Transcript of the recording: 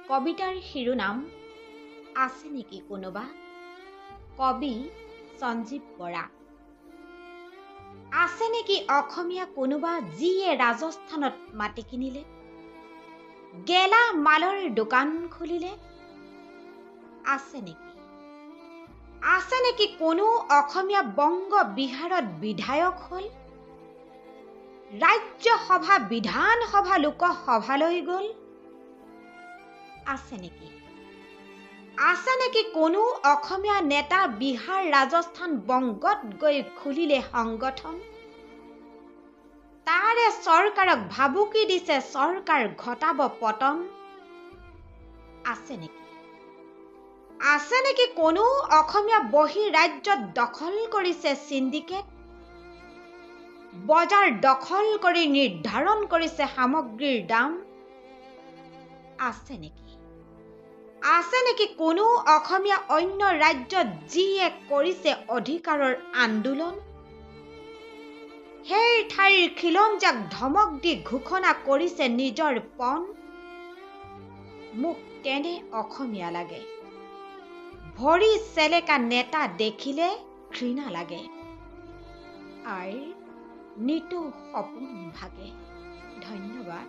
কবিতাৰ শিৰোনাম আছে নেকি কোনোবা, কবি সঞ্জীৱ বৰা। আছে নেকি অসমীয়া কোনোবা যিয়ে ৰাজস্থানত মাটি কিনিলে, গেলা মালৰ দোকান খুলিলে? আছে নেকি, আছে নেকি কোনো অসমীয়া বংগ বিহাৰত বিধায়ক হ'ল, ৰাজ্যসভা বিধানসভা লোকসভালৈ গ'ল? আছে নেকি, আছে নেকি কোনো অসমীয়া নেতা বিহাৰ ৰাজস্থান বংগত গৈ খুলিলে সংগঠন, তাৰে চৰকাৰক ভাবুকি দিছে চৰকাৰ ঘটাব পতন? আছে নেকি, আছে নেকি কোনো অসমীয়া বহি ৰাজ্যত দখল কৰিছে চিণ্ডিকেট, বজাৰ দখল কৰি নিৰ্ধাৰণ কৰিছে সামগ্ৰীৰ দাম? আছে নেকি, আছে নেকি কোনো অসমীয়া অন্য ৰাজ্যত যিয়ে কৰিছে অধিকাৰৰ আন্দোলন, সেই ঠাইৰ খিলঞ্জীয়াক ধমক দি ঘোষণা কৰিছে নিজৰ পণ? মোক তেনে অসমীয়া লাগে, ভৰি চেলেকা নেতা দেখিলে ঘৃণা লাগে, আইৰ নিতৌ সপোন ভাগে। ধন্যবাদ।